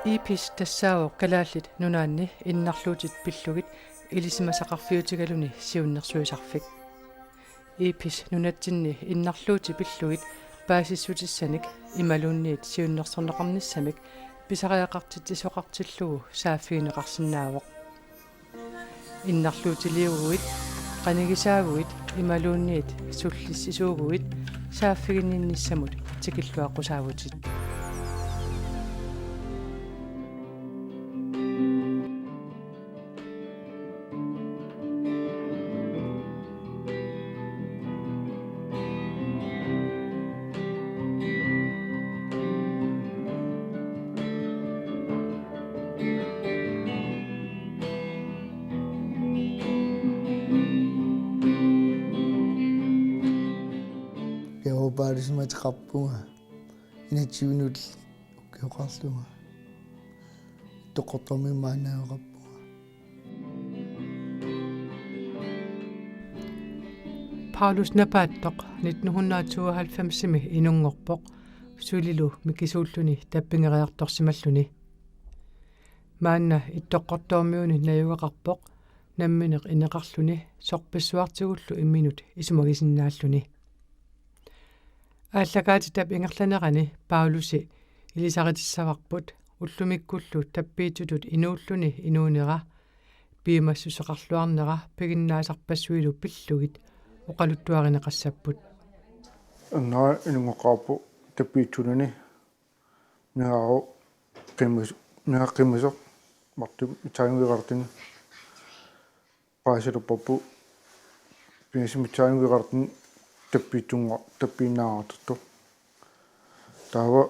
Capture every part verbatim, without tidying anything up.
IPIS tassaavoq Kalaallit Nunaanni innarluutit pillugit ilisimasaqarfiutigaluni siunnersuisarfik. IPIS nunatsinni innarluutit pillugit paasissutissanik imaluunniit siunnersorneqarnissamik pisariaqartitsisoqartillugu saaffigineqarsinnaavoq. Innarluutiliuguit, qanigisaaguit imaluunniit sullissisuuguit saaffiginninnissamut tikilluaqqusaavutit. Kiopaarisimateqarpunga inatsivinnut ukioqarlunga. Ittoqqortoormiit maannaveqarpunga. Paulus Napaattoq nitten hundrede tooghalvfemsimi inunngorpoq sulilu mikisuulluni tappingeriartorsimalluni. Maanna Ittoqqortoormiuni najugaqarpoq nammineq ineqarluni sorpassuartigullu imminut isumagisinnaalluni. Aallakaatitap ingerlanerani Paulusi ilisaritissavarput ullumikkullu tappiitsutut inuulluni inuunera piumassuseqarluarnera piginnaasarpassuilu pillugit oqaluttuarineqassapput. Anna inunngorpoq tappiitsuluni Miaru qimis-, Mia qimisoq Martin Mitsaanguiqartini paasilerparput pingasut Mitsaanguiqartini tappiitsunnguaq tappiinnaaqartartoq. Taava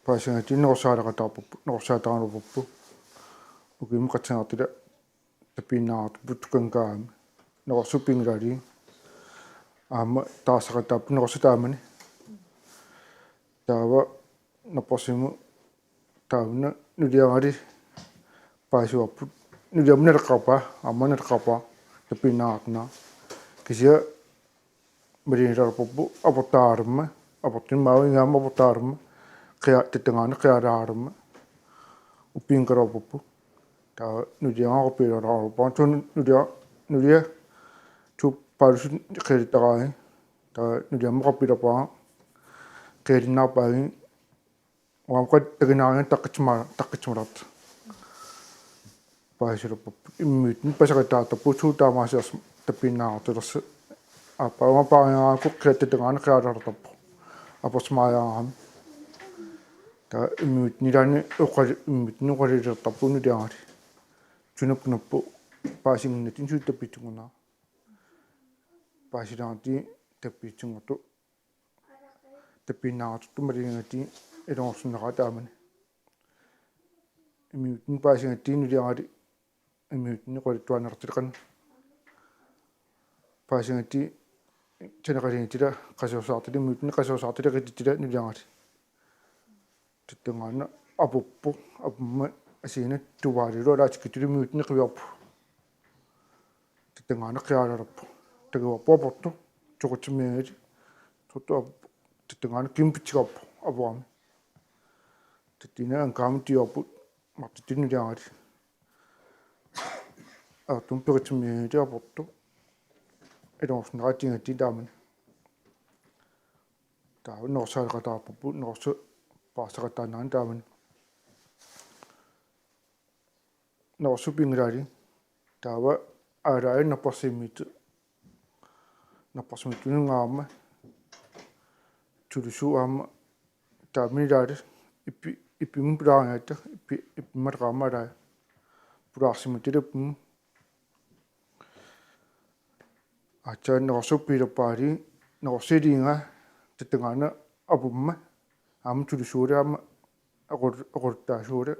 paasigaangatsigit nerorsaalaqataapput, nerorsaateqarnerparput. Ukiumut qatsannertila tappiinnaaqartarput tukankaami. Nerorsut pinngilaalii. Aamma taarsaqataapput nerorsut taamani. Taava napparsimmut taanna nuliagali paasivarput. Nuliammut naleqqarpaa, aamma naleqqarpaa tappiinnaaqartinneqartoq. Kisianni malinnaalerparput aportaalermat, aportunik maani ingammik aportaalermat, qia-, tattagaanik qialaalermat. Uppiinngaluarparput. Taava nuliagaq quppiilaarpaa. Tuun nulia-, nulia-, tuup Paulusip qialittaraanni. Taava nuliammut quppiilaarpaa. Qialinnaarpaagit uanga qat-, takkinaariga taqqitsima-, taqqitsimalaartoq. Paasilerparput. Immiuttuni paseqataartarput suut taamaasiorsi tappiinnaaqartulersi. Aappaa uanga paariaraarakku qia-, tattagaanik qialaalertarpoq. Aporsimariaraami. Taava immiuttuni ilaanni oqali-, immiuttuni oqalulertarput nuliagali. Sunaaffa paasinnginnatsinni suut tappiitsunnguunera. Paasilaarti tappiitsunngortoq. Tappiinnaaqartoq malinnaagatsigit ilungersunneqaaq taamani. Immiuttuni paasigaangatsigit nuliagali immiuttuni oqaluttuaannartut qanoq. Paasigaangatsigit saneqaligaangatsigit qasuersaartut immiuttuni qasuersaartut qitittut nuliagali. Tattagaanik aporpoq, apummat assigiinngitsunik tuvaalilu alaatsikkitsunik immiuttuni qiviarput. Tattagaanik qialaalerpoq. Takuarput aportoq, soqutigigaangatsigit. Soqutigigaangatsigit aporpoq. Tattagaanik kimmut pitsigaarpoq, aporami. Tattagaanik angaamut tiiorput, Martitsinni nuliagali. Aatun peritsimmiigaangatsigit aportoq. Ilungersunneqaaq tiingattiit taamani. Taava nerorsaalaqataarparput, nerorsut paarseqataannarani taamani. Nerorsut pinngilaalii. Taava aalajangerput napparsimmut. Napparsimmut tungaanut aamma. Tulusuu aamma. Taamani ilaali. Ippi-, ippimut pulaarigatta. Ippi-, ippimut aamma alaa. Pulaarsimattut ippimmut. Aatsaat nerorsut piilerpaalii, nerorsut iligaa, tattagaanik apummat, aamma tulusuulli aamma oqul-, oquluttaasuulli,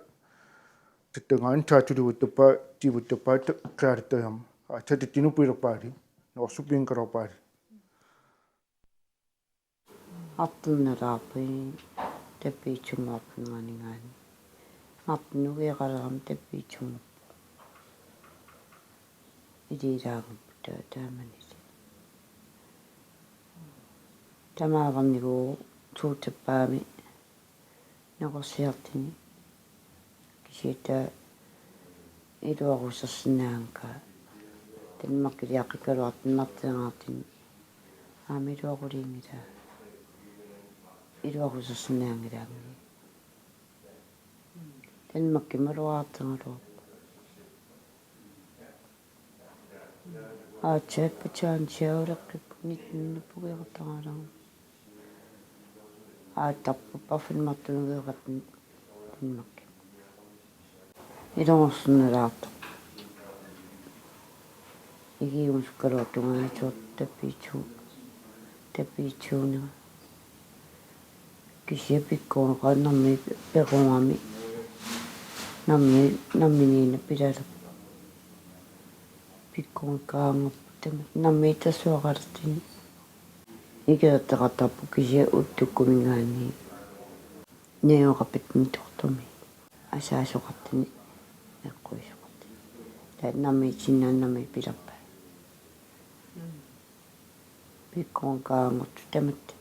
tattagaanik taatuluuttappaa, tiivuttappaa ta-, qialittariarmat. Aatsaat tattinut piilerpaalii, nerorsut piinngaluarpaalii. Artornalaarput tappiitsunnguarput nungaaninngaanniit. Martin ukiaqalerama tappiitsunnguarpoq. Iliilaagarput ta-, taamanilu. Tamaavarnikuuvoq suutappaami nerorsiartuni. Siita iluarusersinnaanngikkaa. Danmarkiliaqqikkaluartut martiangaartut aamma iluaruliinngilaa. Iluarusersinnaanngilaanngilaq. Danmarkimiluaartigaluarpoq. Aatsaat pataani siaruleqqipput nitten hundrede pugeqattaraalaarmat. Aattarput parfummertunugeeqattut Danmarkimi. Ilungersunalaartoq. Ikiuusukkaluartunga aatsaat tappiitsu-, tappiitsuunera. Kisianni pikkoreqaaq nammineq perugami. Nammi-, namminiinnaq pilalerpoq. Pikkoreqaanngorpoq tamatta nammineq tassuaqalertuni. Ikerteqattaarpoq kisianni uttukkuminngaanniit. Najugaqarpitsinni tortumi. Asaasoqartuni. Eqquisoqartuni. Taava nammineq sinnaanami pilerpai. Pikkoreqaanngortoq tamatta.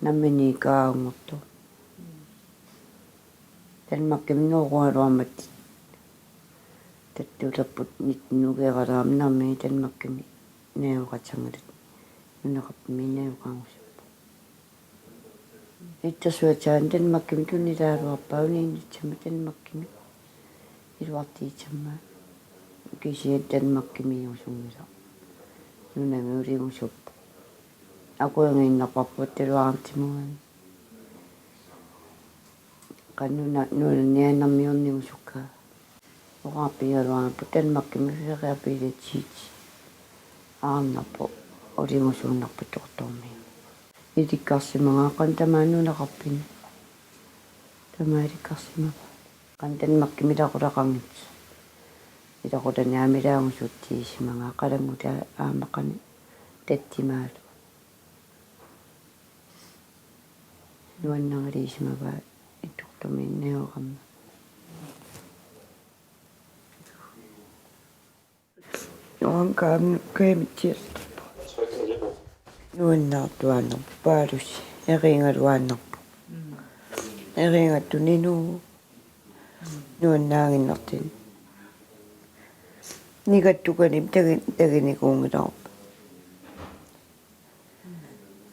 Namminiikkaanngortoq. Danmarkimi noorugaluarmat. Tattulerput nitten hundrede nammi Danmarkimi najugaqassanngilaat. Nunaqarfimmi najugaanngusuppoq. Ittarsuatsiaani Danmarkimi tunilaaruarpaa uniinnassammat Danmarkimi. Iluartigissammat. Kisianni Danmarkimiusunngilaq. Nunami uligusuppoq. Akueriinnarparput taluartimuani. Qanoq nuna-, nunaniinnarmiunniusukkaa. Oqarfigaluarput Danmarkimi feriabilitiit. Aarnarpoq uligusuunnarpoq tortormi. Ilikkarsimagaat qanoq tamaat nunaqarfinni. Tamaat ilikkarsimavaat. Qanoq Danmarkimi ilaqutaqanngitsoq. Ilaqutani aamma ilaagusuutigisimagaat qalanngutaa aamma qanoq tatsimaalu. Nuannarisimavaat tortormi najugaqarmat. Nuankaamnu kaamitsiastarpoq. Nuannaartuaannarpoq paalusi. Erigaluaannarpoq. Erigattuninu. Nuannaaginnartuni. Nigattukanimi tagi-, taginikuunngilaarpoq.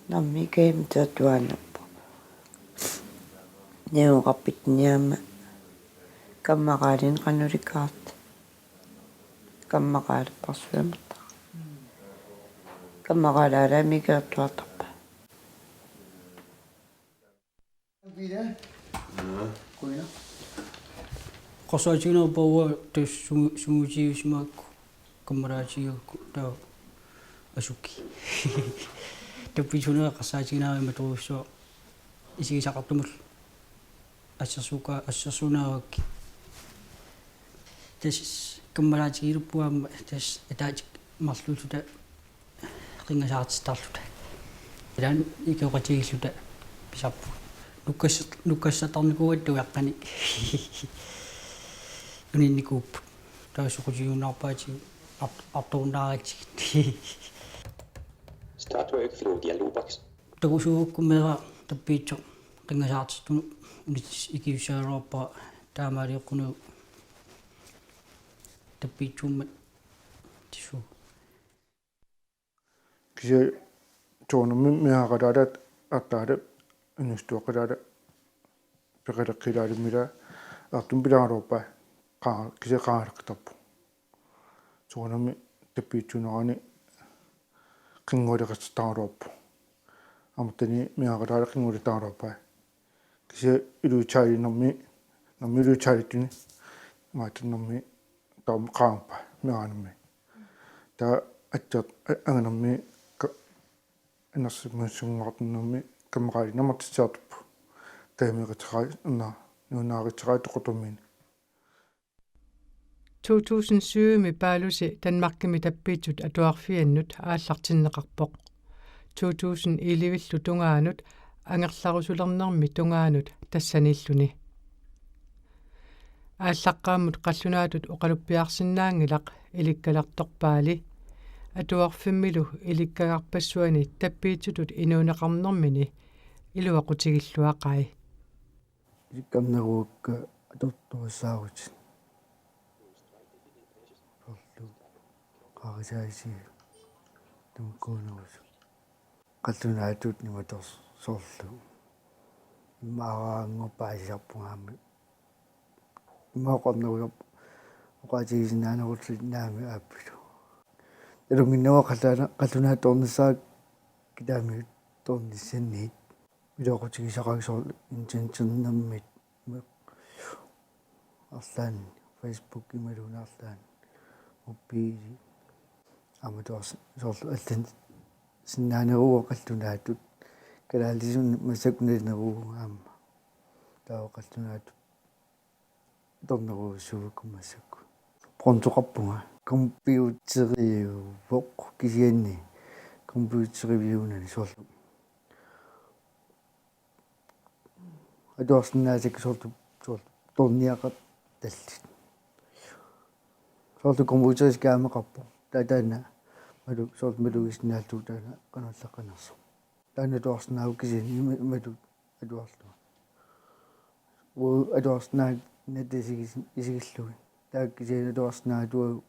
Nammi kaamitsiartuaannarpoq. Najugaqarpitsinni aamma. Kammaqaalinik qanoq ilikkaarta. Kammaqaalerparsuimmata. Kammaqaalaalaammi ikiortuartarpa. Eqqarsaatiginerpara tassa sungi-, sungiusimaakku kammalaatigigakkit taava asuki. Tappiitsuunera eqqarsaatiginarmat toruissuaq isigisaqartumut assersuukka-, assersuunerakkit. Tassa kammalaatigilerpunga aamma tassa ataatsip marluulluta qinngasaartittarluta. Ilaanni ikioqatigiilluta pisarpugut. Nukkassat-, nukkassattarnikuugatta ujaqqanik. Uninnikuupput. Taava soqutigiunnaarpaatigut art-, artorunnaaratsigu. Start work flow dialogbox. Takusuugukku meeraq tappiitsoq qinngasaartittunut unitsissutigissagaluarpara taamaalioqqunuku tappiitsuummat tissuugut. Kisianni soorunami meeraqataata artaata inuusuttuaqqataata peqaleqqilaalimmilaat artumik pilaagaluarpai qaa-, kisianni qaaleqqittarpoq. Soorunami tappiitsuunerani qinngualeqassataraluarpoq. Aammattaani meeraqataata qinngualeqassataraluarpai. Kisianni iluatsaaliinermi, nammi iluatsaaliittuni, imaattunik nammi taama qaamappai meeraanami. Taava atsiat a-, anganami ka-, inersimassunnguartunik nammi kammaqaalinik namartitsiartorput. Kajumiuteqaat, una, nuannaareqaat toqutuminik. To tusind syvimi Paalusi Danmarkimi tappiitsut atuarfiannut aallartinneqarpoq. To tusind elleve-llu tungaanut angerlarusulernermi tungaanut tassaniilluni. Aallaqqaammut qallunaatut oqaluppiarsinnaanngilaq ilikkalertorpaali. Atuarfimmilu ilikkagarpassuani tappiitsutut inuuneqarnermini iluaqutigilluaqai. Ilikkarneruakka atortorissaarutit. Soorlu qarasaasiat tamakkuunerusut. Qallunaatut nimatorsuarlu. Immaaraanngorpat paasisarpunga aamma. Immaqa oqarnerusarpoq oqaatigisinnaanerullutik naamik aappilu. Nalunnginnavara qalluna-, qallunaatut toornissaat kitaamiut toornissanniit. Iluaqutigisaqaat soorlu Intentionermiit. Arlaanni Facebook imaluunniit arlaanni. Mobiili. Aamma tuars-, soorlu allanut sinnaaneruvoq qallunaatut. Kalaallisut massakkut nalineruvoq aamma. Taava qallunaatut atornerujussuuakka massakkut. Bronzeqarpunga. Computeriuvoq kisianni. Computeriviunani soorlu. Atuarsinnaasakka soorlu, soorlu toorniaqartallit. Soorlu computerimi skærmeqarpoq. Taava taanna malu-, soorlu malugisinnaallugu taanna qanoq allaqqanersoq. Taanna atuarsinnaavoq kisianni ima-, imatut atuarlunga. Uagut atuarsinnaanngillat isigis-, isigillugit. Taava kisianni atuarsinnaavoq uagut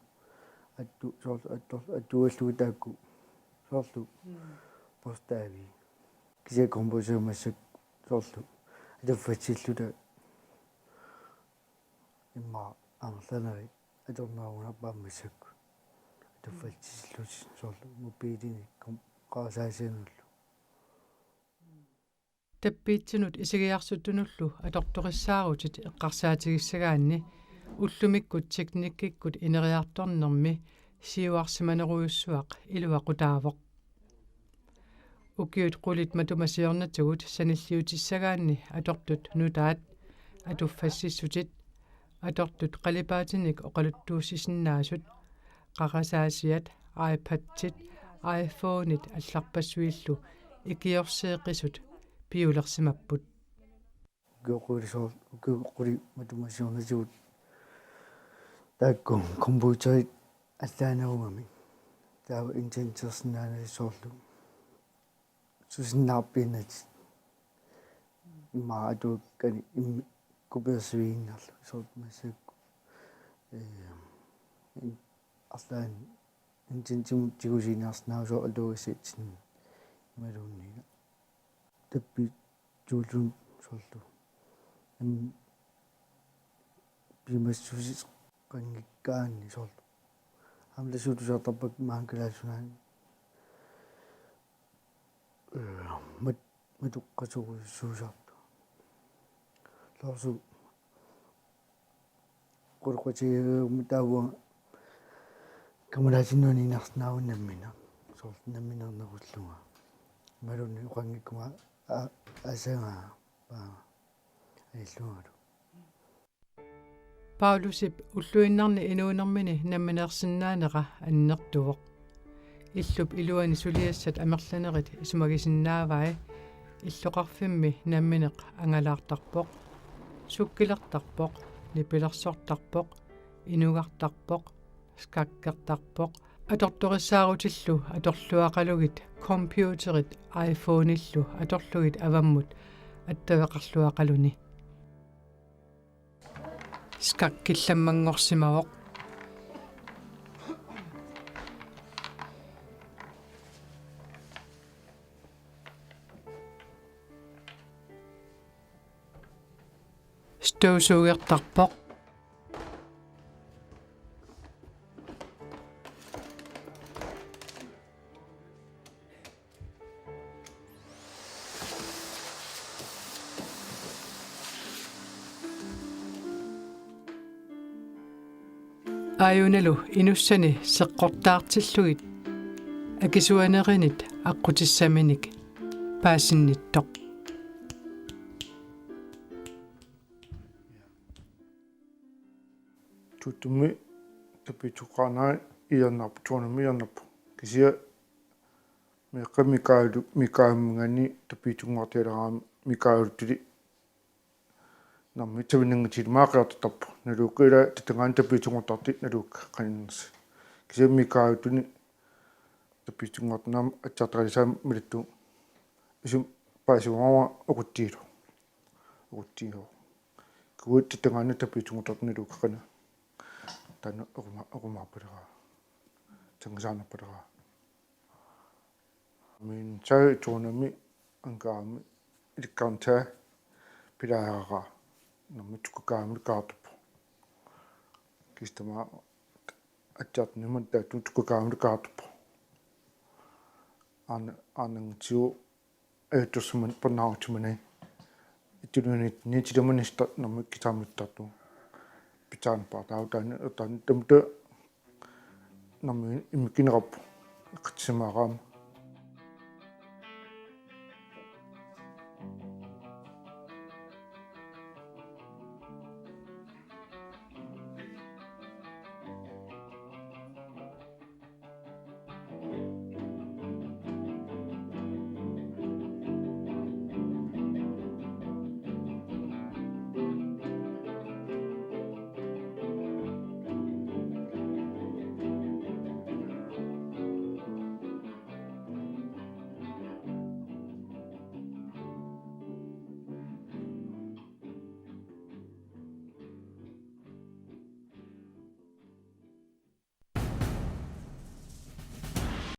attu-, soorlu attu-, attuallugit taakku. Soorlu. Mm. Postaavii. Kisianni computerimi massakkut soorlu. Atuffatsilluta. Immaqa amerlanerit atornerugunarpaat massakkut. Atuffatsillutik soorlu mobiilini kom-, qarasaasianullu. Tappiitsunut isigiarsuttunullu atortorissaarutit eqqarsaatigissagaanni ullumikkut teknikkikkut ineriartornermi siuarsimanerujussuaq iluaqutaavoq. Ukiut qulit matuma siornatigut sanilliutissagaanni atortut nutaat atuffassissutit, atortut qalipaatinik oqaluttuussisinnaasut, qarasaasiat, iPadit, iPhoneit allarpassuillu ikiorseeqisut piulersimapput. Ukiut qulit soor-, ukiut qulit matuma siornatigut taakku computerit allaanerugamik. Taava internettersinnaaneri soorlu. Susinnaarpiinnatik. Immaqa atuakkanik immi-, kopiorsiviginnarlugit soorlu massakkut. Ee, in-, arlaannik internetimut tigusiinnarsinnaavoq soorlu atuagassatsinni imaluunniit. Tappiitsuulluni soorlu. Em, piumassuseqanngikkaanni soorlu. Aamma suut tusartarpakka maani kalaallisuunaani. Ee, mat-, matoqqasorujussuusartoq. Soorlu qulequtigiummat taava kammalaatinnut aniinnarsinnaavoq nammineq. Soorlu nammineernerullunga. Imaluunniit oqanngikkuma a-, asagaa paama anillungalu. Paulusip ulluinnarni inuunermini nammineersinnaanera annertuvoq. Illup iluani suliassat amerlanerit isumagisinnaavai. Illoqarfimmi nammineq angalaartarpoq, sukkilertarpoq, nipilersortarpoq, inugartarpoq, skakkertarpoq, atortorissaarutillu atorluaqalugit computerit iPhoneillu atorlugit avammut attaveqarluaqaluni. Skakkillammanngorsimavoq. Støvsugertarpoq. Aajunalu inussani seqqortaartillugit akisuanerinit aqqutissaminik paasinnittoq. Tuttumi tapiitsuqqaarnera iernarpoq, tuunami iernarpoq. Kisianni meeqqat Mikaelu, Mikaelumingani tapiitsunnguartialeraangami Mikaelutuli nammi tavinnanngitsigit maaqqiartartarpoq. Naluukka ila tatangaani tapiitsunngortartut naluukka qaninnersi. Kisianni Mikaelutuni tapiitsunnguartarnermi atsartarisaa milattu isum paasivara oquttiilu. Oquttiilu. Kuittitagaani tapitungutartunilu ukaqina. Taanna eruma-, erumaarpaleraat. Sangisaarnerpaleraat. Min sai tuunami angaami ilikkarntaa pilaararaa. Nammi tukkakaamillu kaartuppoq. Kisianni tamaat atsiartunimut taattu tukkakaamillu kaartuppoq. Aan-, aananngitsu ajuttorsimanni pernaarutimani. Itulunit nitilimani sta nammi kitaammittartu. Pitsaannapaartaavoq taanna, taanna tamatuma nammi immikkuunerarpoq. Qatsisimaaraama.